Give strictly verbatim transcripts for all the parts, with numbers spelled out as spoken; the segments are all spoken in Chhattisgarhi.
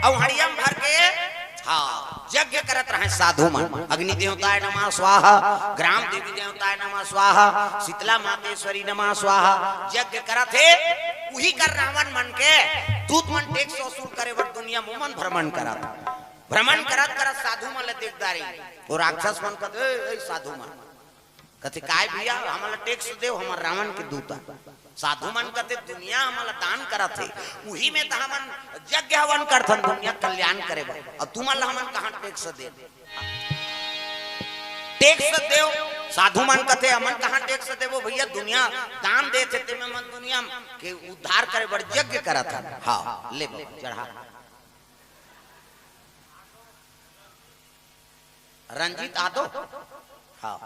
अउ हड़िया म भर के, हाँ, यज्ञ करत रहे साधु मन। अग्नि देवताय नमः स्वाहा, ग्राम देवी देवताय नमः स्वाहा, शीतला मातेश्वरी नमः स्वाहा। यज्ञ करत हे, उही कर रावण मन के दूत मन टैक्स वसूल करे बर दुनिया म मन भ्रमण करत। भ्रमण करत करत साधु मन ल देख डारे। वो राक्षस मन कथे, "ए, ए, साधु मन।" कथे, "काय भैया, हमला टैक्स देव, हमर रावण के दूत आ।" साधु मन कथे, "दुनिया हमला दान करत हे, उही में त हमन यज्ञ हवन करथन दुनिया कल्याण करे बर, अउ तुमन ला हमन कहाँ टैक्स दे?" टैक्स देव। साधु मन कथे, "हमन कहाँ टैक्स देबो भैया, दुनिया दान देथे, तेमे मन दुनिया के उद्धार करे बर यज्ञ करत हन।" हाँ, ले बाबा, चढ़ा। रंजीत आदो। हाँ।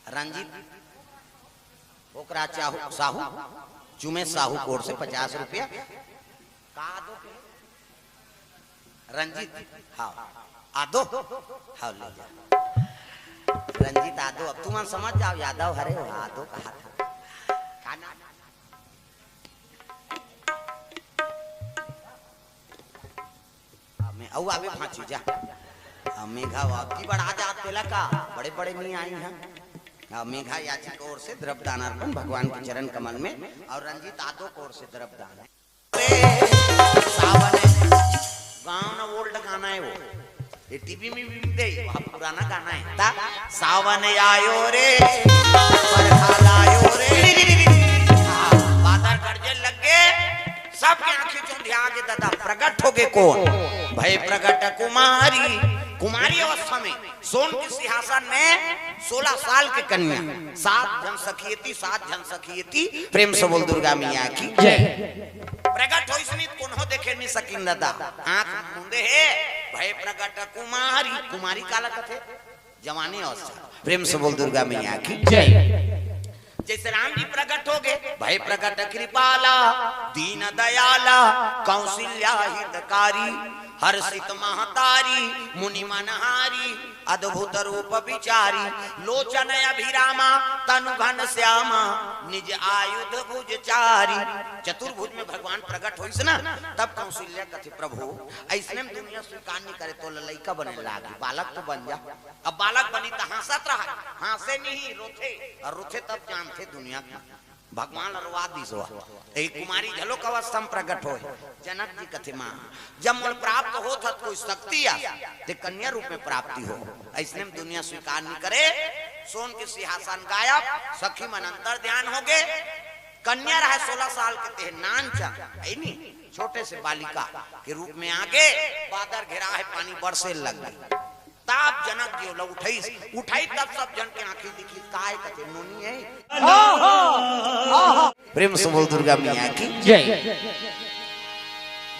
रंजीत ओकरा चाहू, साहू, चुमे साहू कोर से पचास रुपया। का आदो के? रंजीत, हाँ, आदो, हाँ, ले जा। रंजीत आदो, अब तुमन समझ जाव, यादव हरे हो, आदो कहा था। का नाम? हाँ, मैं, अउ आबे भांची जा। हाँ, मेघा वाव की बड़ा जात तेला का, बड़े बड़े नहीं आई हैं। हाँ, मेघा याची की ओर से द्रव्य दान अर्पण भगवान के चरण कमल में, अउ रंजीत आदो की ओर से द्रव्य दान है। सावन है। गाँव ना ओल्ड गाना है वो, ये टीवी में भी दे, वहाँ पुराना गाना है। ता सावन आयो रे, बरखा लायो रे। हाँ, बादल गरजे लग गए, सबके आंखें चौंधिया गे दादा। प्रगट हो गए कौन? भय प्रगट कुमारी। कुमारी अवस्था में सोन के सिंहासन में सोलह साल के कन्या, सात झन सखियती, सात झन सखियती। प्रेम से बोल दुर्गा मैया की जय। प्रगट होइस नहीं त कोनो देखे नहीं सकिन दादा, आंख मूंदे हे। भय प्रगट कुमारी, कुमारी काला कथे? जवानी अवस्था। प्रेम से बोल दुर्गा मैया की जय। जैसे राम जी प्रगट हो गए, भय प्रगट कृपाला, दीन दयाला, कौशल्या हितकारी, हर्षित महतारी, मुनि मनहारी, अद्भुत रूप विचारी, लोचन अभिरामा, तनु घन श्यामा, निज आयुध भुज चारी। चतुर्भुज में भगवान प्रगट होइस ना, तब कौशल्या कथे, "प्रभु, ऐसने में दुनिया स्वीकार नहीं करे, तो लइका बने लागी, बालक तो बन जा।" अब बालक बनी त हाँसत रहा, हाँसे नहीं, रोथे, अउ रोथे तब जानथे दुनिया के भगवान अरवा दिस हो। ए कुमारी घलोक अवस्था में प्रगट होय। जनक जी कथे, "माँ, जब मोल प्राप्त होत हत कोई शक्ति आ, ते कन्या रूप में प्राप्ति हो। ऐसने में दुनिया स्वीकार नहीं करे।" सोन के सिंहासन गायब, सखी मन अंतर ध्यान हो गए। कन्या रहे सोलह साल के, ते नान चंद, है नी, छोटे से बालिका के रूप में आगे, बादर घेरा है, पानी बरसे लग गई। तब जनक जी ओला उठाइस, उठाई तब सब जन के आंखी दिखी, काय कथे नोनी है। प्रेम से बोल दुर्गा मैया की जय।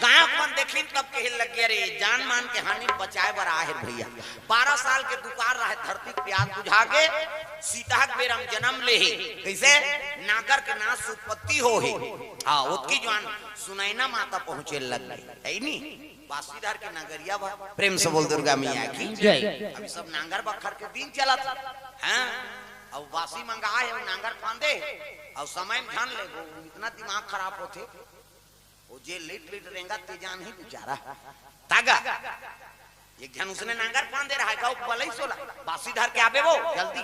गायक मन देखिन तब कहे लग गया, "रे जान मान के हानि बचाए बर आहे भैया।" बारह साल के दुकार रहे, धरती के प्यास बुझा गे, सीता के बेरम जन्म ले हे, कैसे नागर के नाश से उत्पत्ति हो हे। हाँ, ओतकी जवान सुनैना माता पहुंचे लग गई, है नी? बासीधर के नगरिया बा। प्रेम से बोल दुर्गा मैया की जय। अभी सब नांगर बखर के दिन चलत हे, हैं? अब बासी मंगाए हे, नांगर फांदे, अब समय में ध्यान ले, वो इतना दिमाग खराब होथे, वो जे लेट लेट रेंगा ते जान ही बेचारा। तागा, एक झन उसने नांगर फांदे रहा, गाँव बलई सोला, बासीधर के आबे वो, जल्दी,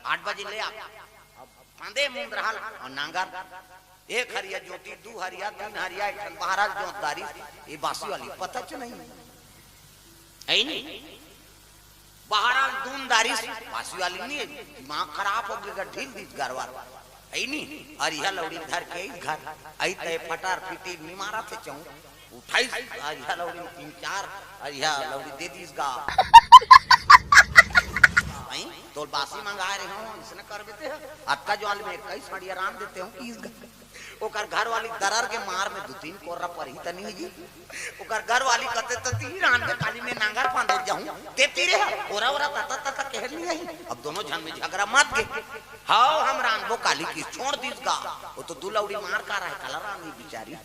आठ बजे ले आ। अब फांदे मुंद रहल, अउ नांगर, एक हरिया जोती, दू हरिया, तीन हरिया, एक ठन बहरल जोत दारिस, ये बासी वाली पता च नहीं। है नी? बहरल दून दारिस, बासी वाली नहीं है, दिमाग खराब हो गया, ढील दीस गरवा। है नी? अउ इहा लौड़ी धर के आई घर, आई ते फटार फिटी निमारा थे चौं, उठाइस, अउ इहा लौड़ी तीन चार, अउ इहा लौड़ी दे दीस गा। आई, तोल बासी मंगाए रहे हो, इसने कर देते हैं। अतका जो आल में इक्कीस हड़िया रांध देते हो, इस गा। ओकर घर वाली दरर के मार में दू तीन कोर्रा परही त नहीं जी। ओकर घर वाली कथे, "त तीर आन के काली में नांगर फांदे जाऊं, ते तीरे ह, ओरा ओरा तता तता कहे नहीं आई।" अब दोनों झन में झगड़ा मत गे। "हाव, हम रांधबो काली की, छोड़ दीस गा।" वो तो दू लौड़ी मार का रहे, काला रांधी बिचारी।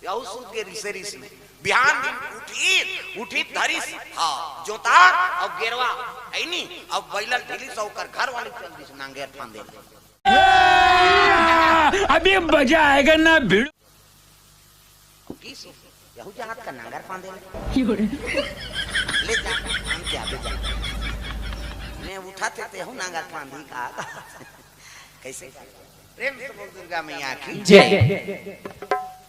या उ सूत गे रिसे रिस में। बिहान दिन उठी, उठी धरिस, हाँ, जोता अउ गेरवा, है नी, अउ बैलन ढीलिस, ओकर घर वाली चल दिस नांगर फांदे ला। अभी मजा आएगा ना भिड़ू। अब की सो-, तहू जात का नांगर फांदे ले। ले जा, फांद के आबे जा। मैं उठाथे तेहू नांगर फांदी का। कइसे? प्रेम से बोल दुर्गा मैया की। जय।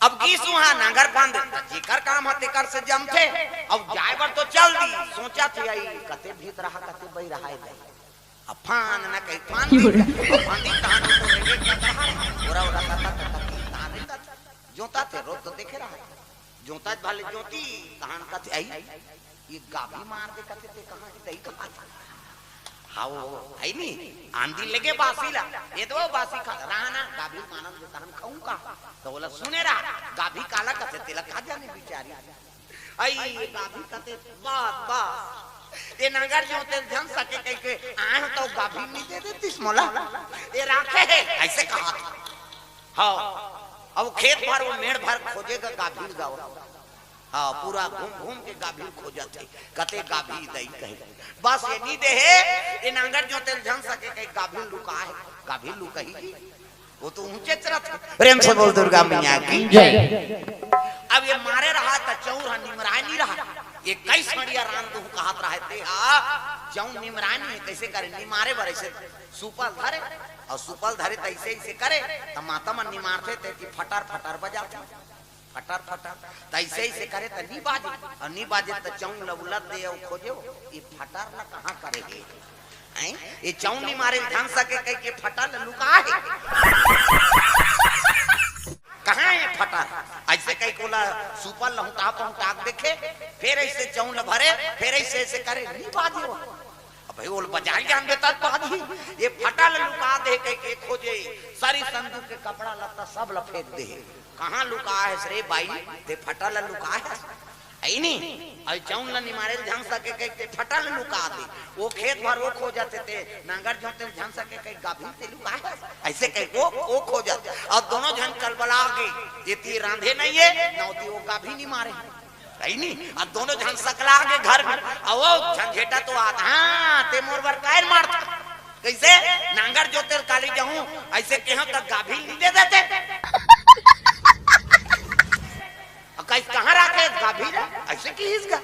अब गिस उहाँ नांगर फांदे, जेकर काम ह तेकर से जमथे। अब जाय बर तो चल दी, सोचथे अई कते भीत रहा, कते बई रहा ए। अब फांद ना कही, फांदी, अब फांदी तहान तो रेंगे का रहा, ओरा ओरा ता ता ता ता तहान रेंगथे। जोताथे, रोज तो देखे रहा। जोताथे भले जोती, तहान कथे, "अई, ये गाभी मार दे," कथे, "ते कहाँ की तई कहाँ?" हाँ, वो, है नी, आंधी लगे बासी ला, ये तो बासी खा, रहा ना, गाभी मानन दे, तहान खाऊं का? तो बोला, "सुने रहा, गाभी काला कथे, तेला का जाने बिचारी।" अई, ये गाभी कथे, "बात, बात, ये नांगर जोते ल झन सके कहिके, आए हो तो गाभी नहीं दे देतिस मोला, ये राखे है," अइसे कहा था। हाँ, अब खेत भर वो मेड़ भर खोजे गा गाभिन गा। हाँ, पूरा घूम घूम के गाभिन खोजथे, कते गाभी दई कहे। बस ये नी देहे, ये नांगर जोते ल झन सके कहे गाभिन लुका है, गाभिन लुकही। वो तो ऊंचे चरत है। प्रेम से बोल दुर्गा मैया की। जय। अब ये मारे रहा त चौर ह निमराय नी रहा, ये कई सड़िया रांध दूं कहत रहा, ते हा चौर निमराय नी है, कइसे करे निमारे बर अइसे सुपल धरे, अउ सुपल धरे त अइसे अइसे करे, त माता मन निमारथे ते की फटर फटर बजाथे, फटर फटर, त अइसे अइसे करे त नी बाजे, अउ नी बाजे त चौर ल उलट दे अउ खोजे, ये फटर ल कहाँ करे हे? हैं? ये चौर निमारे ल झन सके कहिके फटर ल लुका हे। कहाँ हे फटर? अइसे कहिके ओला सुपल लहुटा पहुटा के देखे, फेर अइसे चौर ल भरे, फेर अइसे अइसे करे, नी बाजे वो। अब भाई, ओला बजाय जानबे तब बाजही। ये फटर ल लुका दे कहिके खोजे, सारी संदूक के कपड़ा लत्ता सब ल फेंक दे। कहाँ लुका हे रे बाई? ते फटर ल लुका हे। अई नी, अई चौर ल निमारे ल झन सके कहिके ते फटर ल लुका दे। वो खेत भर वो खोजथे ते नांगर जोते ल झन सके कहिके गाभिन ते लुका हे। अइसे कहिके वो, वो खोजथे। अब दोनों झन कलबला गे, एती रांधे नहीं हे, न ओती वो गाभिन निमारे। अई नी, अब दोनों झन सकला गे घर में। अब वो झंझेटा तो आता, हाँ, ते मोर बर काहे मारथा? कइसे? नांगर जोते ल काली जाहूं, अइसे केहेंव त गाभिन नी दे देते। अब कइसे, कहाँ राखे गाभिन ला? अइसे किहिस गा।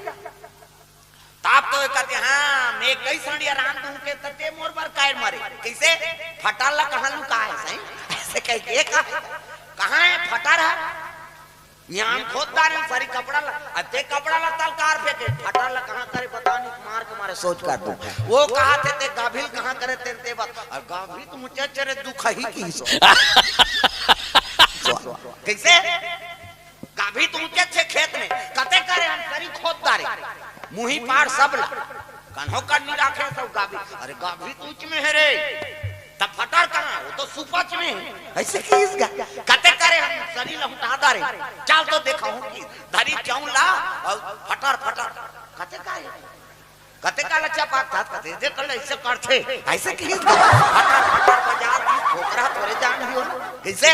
तब तो ये कथे, हाँ, मैं कई सड़िया रांध दूं के त ते मोर बर काहे मारे? कइसे? फटर ल कहाँ लुका हे सही? अइसे कहिके कहा, कहाँ हे फटर ह? इहाँ खोद डारे सारी कपड़ा ल, अते कपड़ा ल तलकार फेंके, फटर ल कहाँ करे बता नी, मार के मारे सोच कर दूं। वो कहाथे ते गाभिन ल कहाँ करे ते, ते बता। अउ गाभिन तो मुझे चरे दुख ही की सो। कइसे? गाभिन तो ऊंचे छे खेत में, कते करे हम सरी खोद डारे, मुही पार सब ला, कन्हो कर नी राखे सब गाभिन। अरे गाभिन तो ऊंच में हे रे, त फटर कहाँ? वो तो सुपच में हे। अइसे किहिस गा, कते करे हम सरी लहुटा डारे, चल तो देखाहूं कि धरी चौर ला अउ फटर फटर, कते करे? कते काला चपाकथा, कते दे कल अइसे करथे, अइसे किहिस गा, फटर फटर बजा दी, छोकरा थोरे जान दियो ना। कइसे?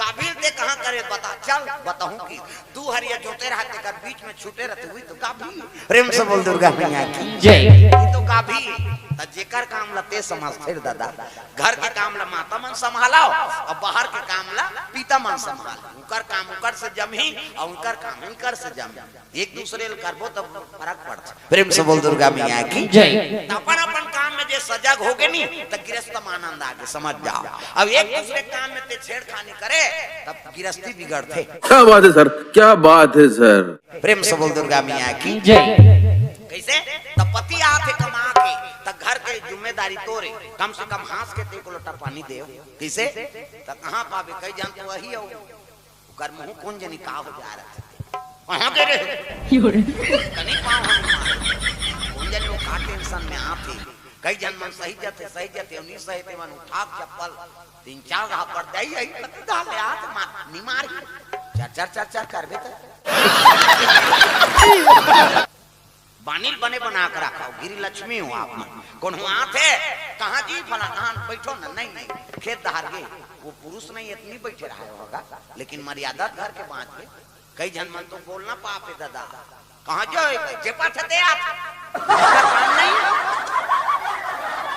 गाभिन ते कहाँ करे बता, चल बताहूं कि दू हरिया जोते रहा, तेकर बीच में छूटे रथे, वही तो गाभिन। प्रेम से बोल दुर्गा मैया की। जय। ये तो गाभिन, त जेकर काम ल ते समझ फिर दादा, घर के काम ल माता मन संभालो, अउ बाहर के काम ल पिता मन संभालो। उकर काम उकर से जमही, अउ उकर काम इकर से जमही। एक दूसरे ल करबो तब फरक पड़थे। प्रेम से बोल दुर्गा मैया की। जय। त अपन अपन काम में जे सजग होगे नी, त गृहस्थ में आनंद आगे, समझ जाओ। अब एक दूसरे काम में ते छेड़खानी करे, तब गृहस्थी बिगड़थे। क्या बात है सर, क्या बात है सर। प्रेम से बोल दुर्गा मैया की। जय। कइसे? त पति आथे कमा के, त घर के जिम्मेदारी तोरे, कम से कम हाँस के ते को लोटा पानी देव। कइसे? त कहाँ पाबे, कई झन तो वही हो। ओकर मुंह कोन जनी का हो जा रहा है। कहाँ गे रहे? यो रे। कनी पाँव हम मारे। कोन जनी वो का tension में आथे। कई झन मन सही जाथे, सही जाथे, उन्हीं सही ते मन उठा के चप्पल तीन चार घापड़ दई, आई पति डाले हाथ मार, नी मारी। चर, चर, चर, चर करबे त। बानी ल बने बना के रखव, गिरी लक्ष्मी हो आप मन। कोनो आथे, कहाँ जी फलाना, हाँ, बैठो ना, नहीं, नहीं, खेत डहर गे, वो पुरुष नहीं, इतनी बैठे रहे होगा, लेकिन मर्यादा घर के बाँच गे। कई झन मन तो बोलना पाप हे दादा, कहाँ जाए, जे पाथे ते आथे, काम नहीं,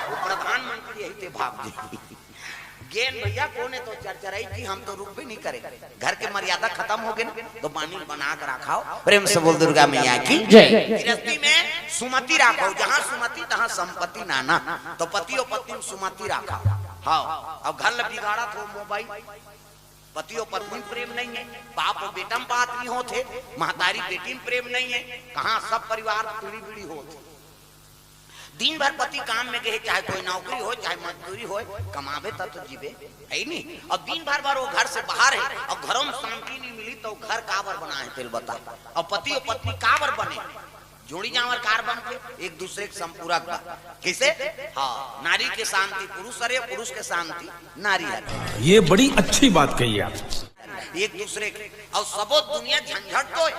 वो प्रधानमंत्री यही ते भाग जी। जेन भैया कोने तो चरचराई कि हम तो रुकबे नहीं करे। घर के मर्यादा खतम होगे ना, तो बानी बना के राखव। प्रेम से बोल दुर्गा मैया की जय। गृहस्थी में सुमति राखव, जहाँ सुमति तहाँ संपत्ति नाना। तो पति अउ पत्नी में सुमति राखव। हाँ, अब घर ल बिगाड़त हो मोबाइल, पति अउ पत्नी में प्रेम नहीं है, बाप अउ बेटा में बात नहीं होत हे, महतारी बेटी में प्रेम नहीं है, कहाँ सब परिवार पीढ़ी बीढ़ी होत हे। दिन भर पति काम में गए, चाहे कोई नौकरी हो, चाहे मजदूरी हो, कमाबे तब तो जीबे, है नी? अब दिन भर भर वो घर से बाहर है, अब घरों में शांति नहीं मिली, तो घर काबर बना है, तेल बता। अब पति अउ पत्नी काबर बने, जोड़ी जांवर कार बन के एक दूसरे के संपूरक बा। कैसे? हाँ, नारी के शांति पुरुष हरे, पुरुष के शांति नारी हरे। ये बड़ी अच्छी बात कही आप। एक दूसरे के, अउ सबो दुनिया झंझट तो है,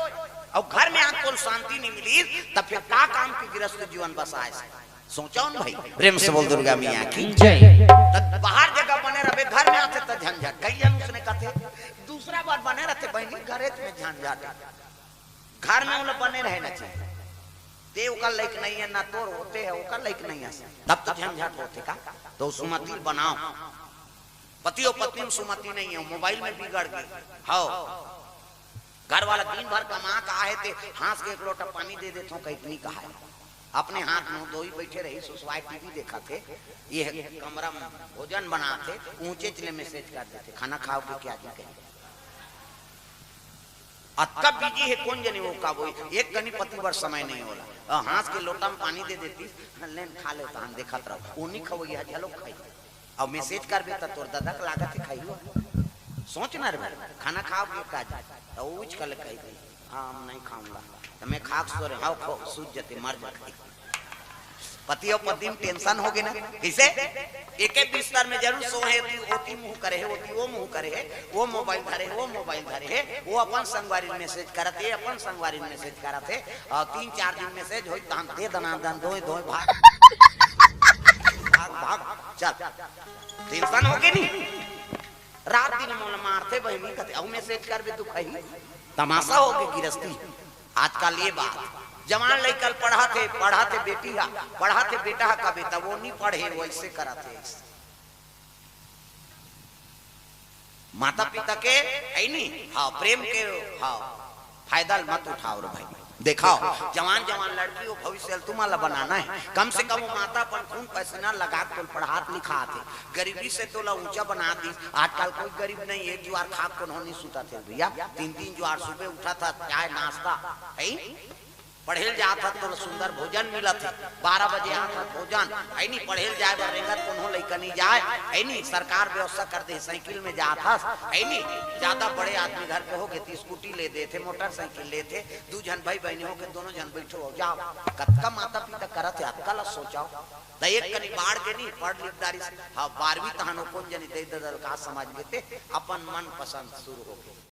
अउ घर में आके कोई शांति नहीं मिली, तब फिर का काम की गृहस्थ जीवन बसाए से? सोचो न भाई, प्रेम से बोल दुर्गा मैया की जय। तब बाहर जगह बने रहे, घर में आते तो झंझट। कई जन उसने कहते, दूसरा बार बने रहते बहनी, घरे में झंझट। घर में वो लोग बने रहे ना चाहिए, ते ओकर लायक नहीं है, ना तोर होते है, ओकर लायक नहीं है, तब तो झंझट होते का? तो सुमति बनाओ। पति अउ पत्नी में सुमति नहीं है, मोबाइल में बिगड़ गई। हाँ, घर वाला दिन भर कमा के आए थे, हाँस के एक लोटा पानी दे देते हो, कहीं नहीं कहा है। अपने हाथ मुंह धोई बैठे रही, सुसवाए टीवी देखा थे, ये कमरा में भोजन बना थे, ऊंचे चले मैसेज कर देते, खाना खाओगे क्या जी कहीं। अतका बिजी है, कोन जनी वो का बोई, एक कनी पति बर समय नहीं होला। अ, हाँस के लोटा में पानी दे देती, "लेन खा ले, तहन देखत रहो।" वो नहीं खवैया, झलो खाई। अब मैसेज करबे त तोर दादा के लागत है खाई हो। सोच ना रे भाई, खाना खाओगे का जी? त वो उच कल कही, "हाँ, हम नहीं खाऊंगा।" त मैं खा के सो रहे, "हाँ, खो, सूझ जते, मर जा खाई।" पति अउ पत्नी में टेंशन होगे ना, कैसे? एके बिस्तर में जरूर सोहे, ओती, ओती मुंह करे हे, ओती वो मुंह करे हे, वो मोबाइल धरे हे, वो मोबाइल धरे हे, वो अपन संगवारी ल मैसेज करत हे, अपन संगवारी ल मैसेज करत हे, अउ तीन चार दिन मैसेज होई, तहन दे दना दन, धोए धोए भाग। भाग, भाग, चल। टेंशन होगे नी? रात दिन मोला मारथे बहिनी, कथे, "अउ मैसेज करबे तू खही?" तमाशा होगे गिरस्ती। आजकल ये बात, जवान लइका ल पढ़ाथे, पढ़ाथे बेटी हा, पढ़ाथे बेटा हा, कबे त वो नी पढ़े, वैसे करत हे। माता पिता के, है नी? हाँ, प्रेम के, हाँ, फायदा ल मत उठाओ रे भाई। देखाओ, जवान जवान लड़की हो, भविष्य ल तुमन ला बनाना है। कम से कम वो माता अपन खून पसीना लगा के तोल पढ़ात लिखात हे, गरीबी से तोला ऊंचा बना दी। आजकल कोई गरीब नहीं है, जुआर खा के कोनो नहीं सुता थे भैया, तीन तीन जुआर सुबह उठा था, चाय नाश्ता, है? पढ़े ल जात हस तो सुंदर भोजन मिलत हे, बारह बजे आत हस भोजन, है नी? पढ़े ल जाए बर रेंगत कोनो लइका नहीं जाए, है नी? सरकार व्यवस्था कर दे, साइकिल में जात हस, है नी? ज्यादा बड़े आदमी घर के होगे त स्कूटी ले देथे, मोटरसाइकिल लेथे, दू झन भाई बहनी होगे, दोनों झन बैठो अउ जाओ। कतका माता पिता करत हे, अतका ला सोचाओ। त एक कनी बाढ़ के नी, पढ़ लिख डारिस, हाँ, बारहवीं तहन ओ कोन जनी दई ददा ल का समझ लेते, अपन मन पसंद शुरू होगे।